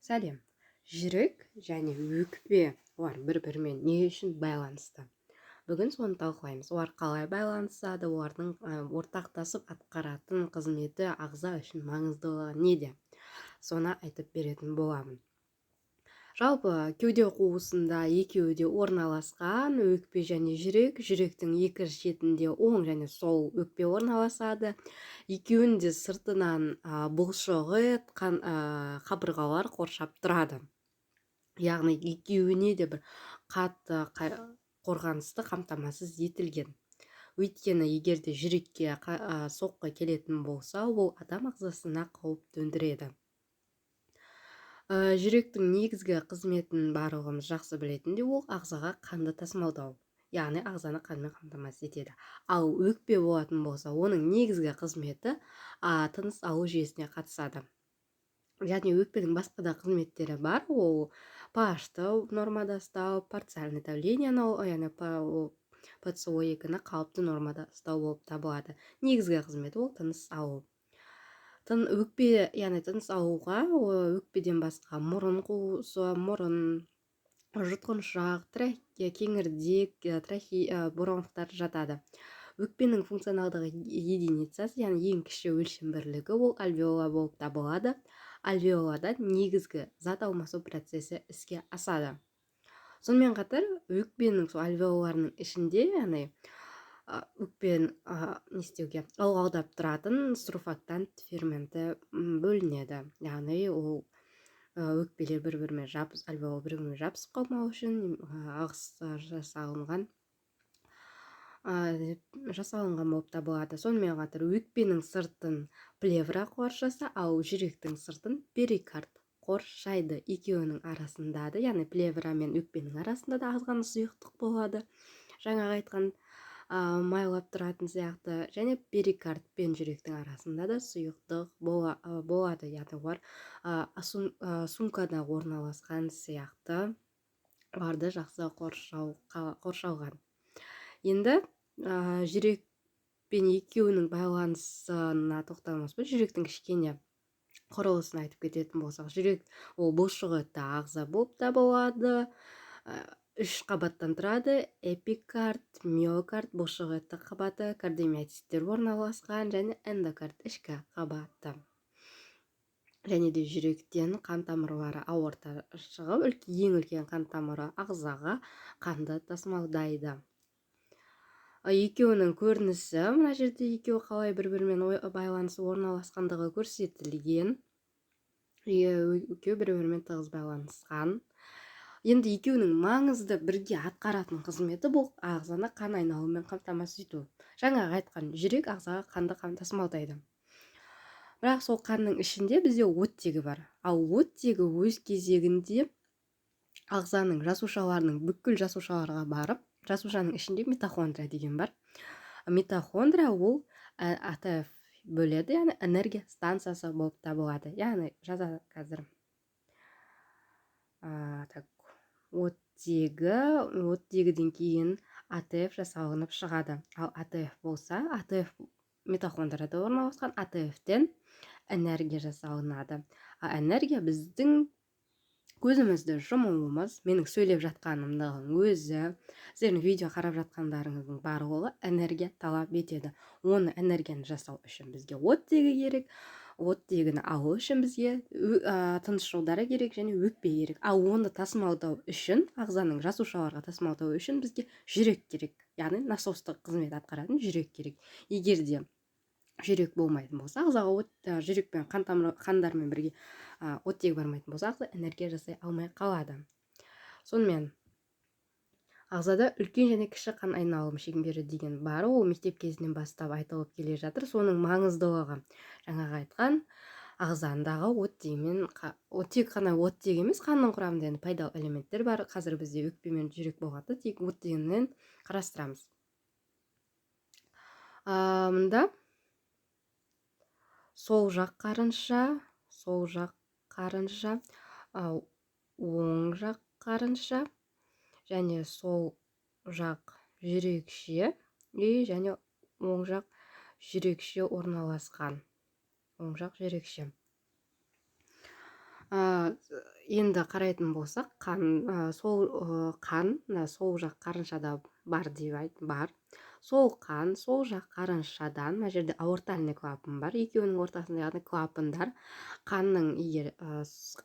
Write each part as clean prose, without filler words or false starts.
Сәлем! Жүрек және өкпе, олар бір-бірімен не үшін байланысты? Бүгін соны талқылаймыз. Олар қалай байланысады, олардың ортақтасып атқаратын қызметі, ағза үшін маңыздылығы неде? Соны айтып беретін боламын. Жалпы кеуде қуысында екеуі де орналасқан, өкпе және жүрек. Жүректің екі шетінде оң және сол өкпе орналасады. Екеуінің де сыртынан бұлшық ет, қан, қабырғалар қоршап тұрады. Яғни екеуіне де бір қатты қорғанысты қамтамасыз етілген. Өйткені егер де жүрекке соққы келетін болса, ол адам ағзасына қауіп төндіреді. Жүректің негізгі қызметін барлығымыз жақсы білетіндей, ол ағзаға қанды тасымалдау, яғни ағзаны қанмен қамтамасыз етеді. Ал өкпе болатын болса, оның негізгі қызметі тыныс алу жүйесіне қатысады. Және өкпенің басқа да қызметтері бар. Ол pH-ты нормада ұстау, парциальный давлениені, яғни ПЦО2-ні қалыпты нормада ұстау болып табылады. Негізгі қызметі ол тыныс алу. Тын өкпе, яғни тыныс алуға өкпеден басқа мұрын қуысы, мұрын, жұтқыншақ, трахея, кеңірдек, бронхтар жатады. Өкпенің функционалдық единицасы, яғни ең кіші өлшем бірлігі, ол альвеола болып табылады. Альвеолада негізгі зат алмасу процесі іске асады. Сонымен қатар өкпенің сол альвеолаларының ішінде, яғни өкпені не істеуге ылғалдап тұратын сурфактант ферменті бөлінеді. Яғни ол өкпелер бір бірімен жабыс, альвеола бір бірімен жабысып қалмау үшін ағыс жасалынған болып табылады. Сонымен қатар өкпенің сыртын плевра қоршаса, ал жүректің сыртын перикард қоршайды. Екеуінің арасында да, яғни плевра мен өкпенің арасында да аз ғана сұйықтық болады, жаңағы айтқан майлап тұратын сияқты. Және перикард пен жүректің арасында да сұйықтық болады, яғни олар сумкада орналасқан сияқты, оларды жақсы қоршалған. Енді жүрек пен екеуінің байланысына тоқталмас бұрын жүректің кішкене құрылысын айтып кететін болсақ, жүрек ол бұлшық етті ағза болып табылады. Үш қабаттан тұрады: эпикард, миокард, бұлшық етті қабаты, кардиомиоциттер орналасқан, және эндокард, ішкі қабаты. Және де жүректен қан тамырлары аорта шығып, ең үлкен қан тамыры ағзаға қанды тасымалдайды. Екеуінің көрінісі мына жерде, екеуі қалай бір бірімен байланысып орналасқандығы көрсетілген. Екеуі бір бірімен тығыз байланысқан. Енді екеуінің маңызды бірге атқаратын қызметі бұл ағзаны қан айналымымен қамтамасыз ету. Жаңағы айтқан жүрек ағзаға қанды тасымалдайды, бірақ сол қанның ішінде бізде оттегі бар. Ал оттегі өз кезегінде ағзаның жасушаларының, бүкіл жасушаларға барып, жасушаның ішінде митохондрия деген бар. Митохондрия ол АТФ бөледі, яғни энергия станциясы болып табылады. Яғни жаза қазір так, оттегі, оттегіден кейін АТФ жасалынып шығады. Ал АТФ болса, АТФ митохондрияда орналасқан, АТФ-тен энергия жасалынады. А энергия біздің көзімізді жұмуымыз, менің сөйлеп жатқанымның өзі, сіздердің видео қарап жатқандарыңыздың барлығы энергия талап етеді. Оны, энергияны жасау үшін бізге оттегі керек. Оттегіні алу үшін бізге тыныс жолдары керек және өкпе керек. Ал оны тасымалдау үшін, ағзаның жасушаларға тасымалдау үшін бізге жүрек керек, яғни насостық қызмет атқаратын жүрек керек. Егер де жүрек болмайтын болса, ағзаға жүрек пен қан тамыры, қандармен бірге оттегі бармайтын болса, ағза энергия жасай алмай қалады. Сонымен, ағзада үлкен және кіші қан айналым шеңбері деген бар. Ол мектеп кезінен бастап айтылып келе жатыр. Соның маңыздылығы жаңағы айтқан ағзандағы оттегімен, тек қана оттегі емес, қанның құрамында енді пайдалы элементтер бар. Қазір бізде өкпе мен жүрек болғанда, тек оттегінен қарастырамыз. Мында сол жақ қарынша, сол жақ қарынша, оң жақ қарынша және сол жақ жүрекше и және оң жақ жүрекше орналасқан, оң жақ жүрекше. Енді қарайтын болсақ, қан, сол қан мына сол жақ қарыншада бар деп айт, бар. Сол қан сол жақ қарыншадан, мына жерде аортальный клапан бар, екеуінің ортасында, яғни клапандар қанның егер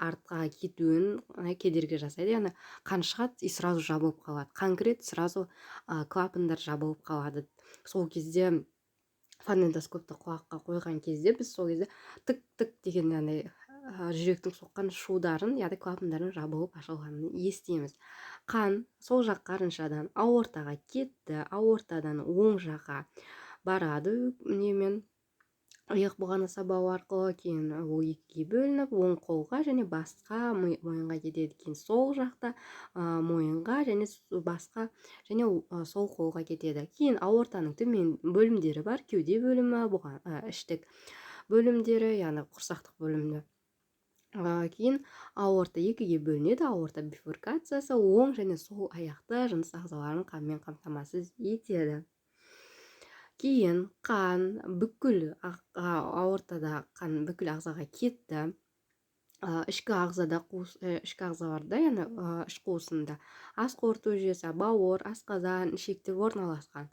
артқа кетуін кедергі жасайды, яғни қан шығады и сразу жабылып қалады, қан кіреді, сразу клапандар жабылып қалады. Сол кезде фонендоскопты құлаққа қойған кезде біз сол кезде тік тік деген, яғни жүректің соққан шударын, яғни клапандардың жабылып ашылғанын естиміз. Қан сол жақ қарыншадан аортаға кетті, аортадан оң жаққа барады немен, иық бұғана сабауы арқылы, кейін ол екіге бөлініп, оң қолға және басқа мойынға кетеді, кейін сол жақта мойынға және басқа және сол қолға кетеді. Кейін аортаның төмен бөлімдері бар, кеуде бөлімі, бұған іштік бөлімдері, яғни құрсақтық бөлімі. Кейін аорта екіге бөлінеді, аорта бифуркациясы оң және сол аяқты жыныс ағзаларын қанмен қамтамасыз етеді. Кейін қан бүкіл аортада, қан бүкіл ағзаға кетті. Ішкі ағзада қуыс, ішкі ағзаларда, яғни іш қуысында ас қорыту жүйесі, бауыр, асқазан, ішектер орналасқан.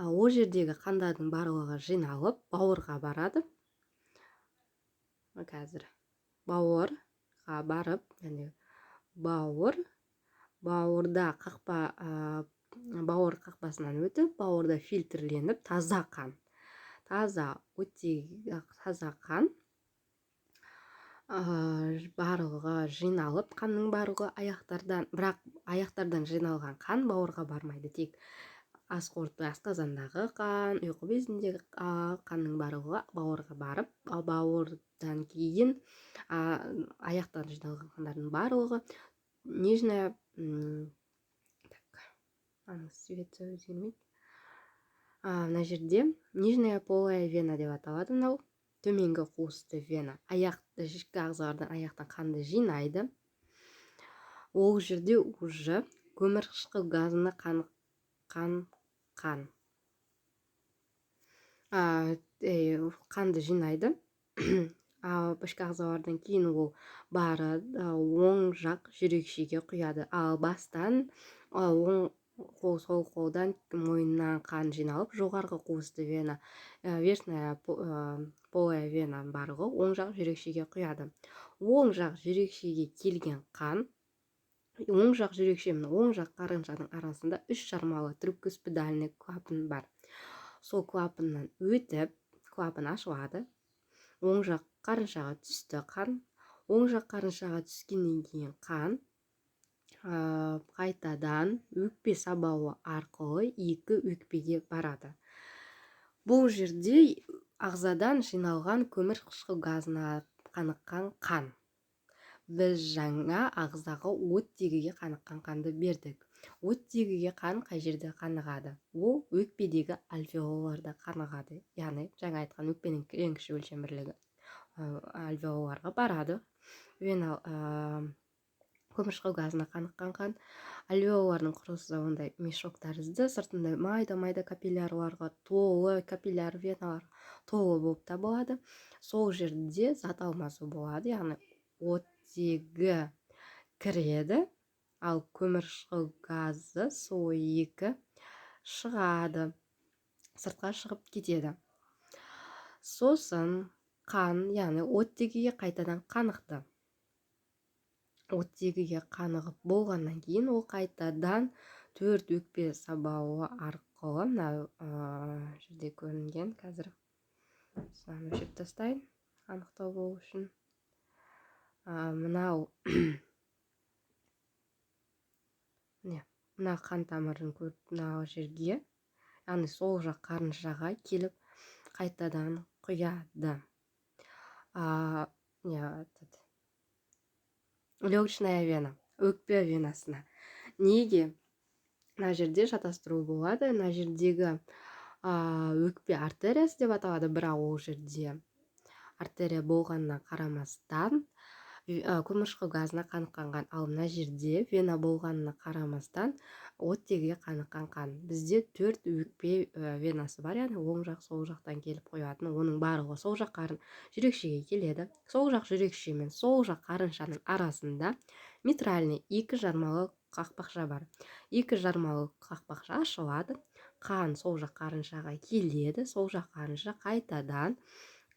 Ол жердегі қандардың барлығы жиналып бауырға барады. Қазір бауырға барып, яғни бауырда қақпа, бауыр қақпасынан өтіп, бауырда фильтрленіп, таза қан, таза өте таза қан барлығы жиналып, қанның барлығы аяқтардан, бірақ аяқтардан жиналған қан бауырға бармайды, тек ас қорыту, асқазандағы қан, ұйқы безіндегі қанның барлығы бауырға барып, ал бауырдан кейін аяқтан жиналған қандардың барлығы нижняя, так, аның цветі өзгермейді, мына жерде нижняя полая вена деп аталады, мынау төменгі қуысты вена. Аяқ, ішкі ағзалардан, аяқтан қанды жинайды. Ол жерде уже көмірқышқыл газына қан қан қан қанды жинайды. Ал ішкі ағзалардан кейін ол бары оң жақ жүрекшеге құяды. Ал бастан оң қол, сол қолдан, мойнынан қан жиналып, жоғарғы қуысты вена, верхняя полая вена барлығы оң жақ жүрекшеге құяды. Оң жақ жүрекшеге келген қан, оң жақ жүрекше мен оң жақ қарыншаның арасында үш жармалы трикуспидальный клапан бар, сол клапаннан өтіп, клапан ашылады, оң жақ қарыншаға түсті қан. Оң жақ қарыншаға түскеннен кейін қан қайтадан өкпе сабауы арқылы екі өкпеге барады. Бұл жерде ағзадан жиналған көмірқышқыл газына қаныққан қан. Біз жаңа ағзаға оттегіге қаныққан қанды бердік. Оттегіге қан қай жерде қанығады? Ол өкпедегі альвеолаларда қанығады, яғни жаңа айтқан өкпенің ең кіші өлшем бірлігі альвеолаларға барады. Вена көмірқышқыл газына қаныққан қан, альвеолалардың құрылысы ондай мешок тәрізді, сыртында майда майда капиллярларға толы, капилляр веналар толы болып табылады. Сол жерде зат алмасу болады, яғни оттегі кіреді, ал көмірқышқыл газы СО2 шығады, сыртқа шығып кетеді. Сосын қан, яғни оттегіге қайтадан қанықты. Оттегіге қанығып болғаннан кейін ол қайтадан төрт өкпе сабауы арқылы, мына жерде көрінген, қазір мынаны өшіріп тастайын анықтау болу үшін, мынау міне, мына қан тамырын көріп, мына жерге, яғни сол жақ қарыншаға келіп қайтадан құяды. Не, этот легочная вена, өкпе венасына. Неге мына жерде шатастыру болады? Мына жердегі өкпе артериясы деп аталады, бірақ ол жерде артерия болғанына қарамастан Көмірқышқыл газына қаныққан қан. Ал мына жерде вена болғанына қарамастан, оттегіге қаныққан қан. Бізде төрт өкпе венасы бар, яғни оң жақ, сол жақтан келіп құятын. Оның барлығы сол жақ қарын жүрекшеге келеді. Сол жақ жүрекше мен сол жақ қарыншаның арасында митральный, екі жармалы қақпақша бар. Екі жармалы қақпақша ашылады, қан сол жақ қарыншаға келеді, сол жақ қарынша қайтадан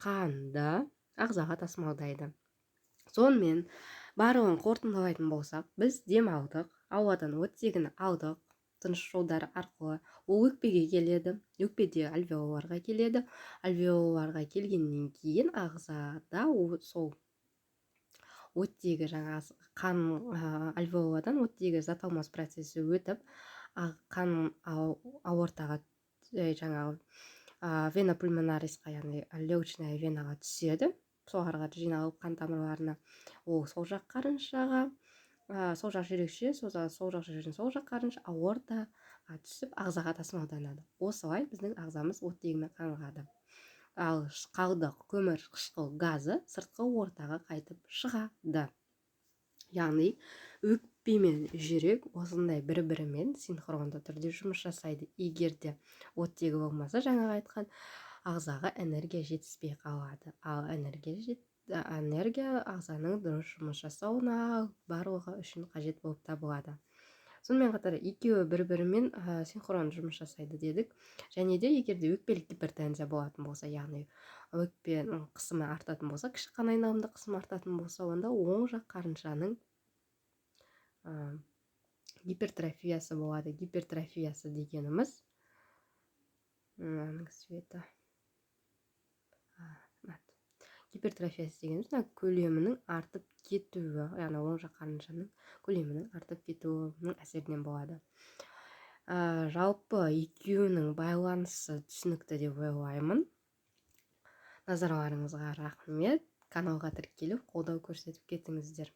қанды ағзаға тасымалдайды. Сонымен, барлығын қорытындылайтын болсақ, біз дем алдық, ауадан оттегіні алдық тыныс жолдары арқылы. Ол өкпеге келеді, өкпеде альвеоларға келеді. Альвеоларға келгеннен кейін ағзада сол оттегі, жаңағы қан, альвеоладан оттегі зат алмасу процесі өтіп, қан аортаға, жаңағы вена пульмонарисқа, яғни легочная венаға түседі. Соларға жиналып, қан тамырларына, ол сол жақ қарыншаға, сол жақ жүрекше, сол жақ жүрекшеден сол жақ қарынша, аортаға түсіп, ағзаға тасымалданады. Осылай біздің ағзамыз оттегімен қанығады. Ал қалдық көмір қышқыл газы сыртқы ортаға қайтып шығады. Яғни өкпе мен жүрек осындай бір бірімен синхронды түрде жұмыс жасайды. Егер де оттегі болмаса, жаңағы айтқан, ағзаға энергия жетіспей қалады. Ал энергия ағзаның дұрыс жұмыс жасауына, барлығы үшін қажет болып табылады. Сонымен қатар екеуі бір бірімен синхронды жұмыс жасайды дедік. Және де егер де өкпелік гипертензия болатын болса, яғни өкпенің қысымы артатын болса, кіші қан айналымында қысым артатын болса, онда оң жақ қарыншаның гипертрофиясы болады. Гипертрофиясы дегеніміз, мынаның цветі, гипертрофиясы дегеніміз мына көлемінің артып кетуі, яғни оң жақ қарыншаның көлемінің артып кетуінің әсерінен болады. Жалпы екеуінің байланысы түсінікті деп ойлаймын. Назарларыңызға рахмет. Каналға тіркеліп, қолдау көрсетіп кетіңіздер.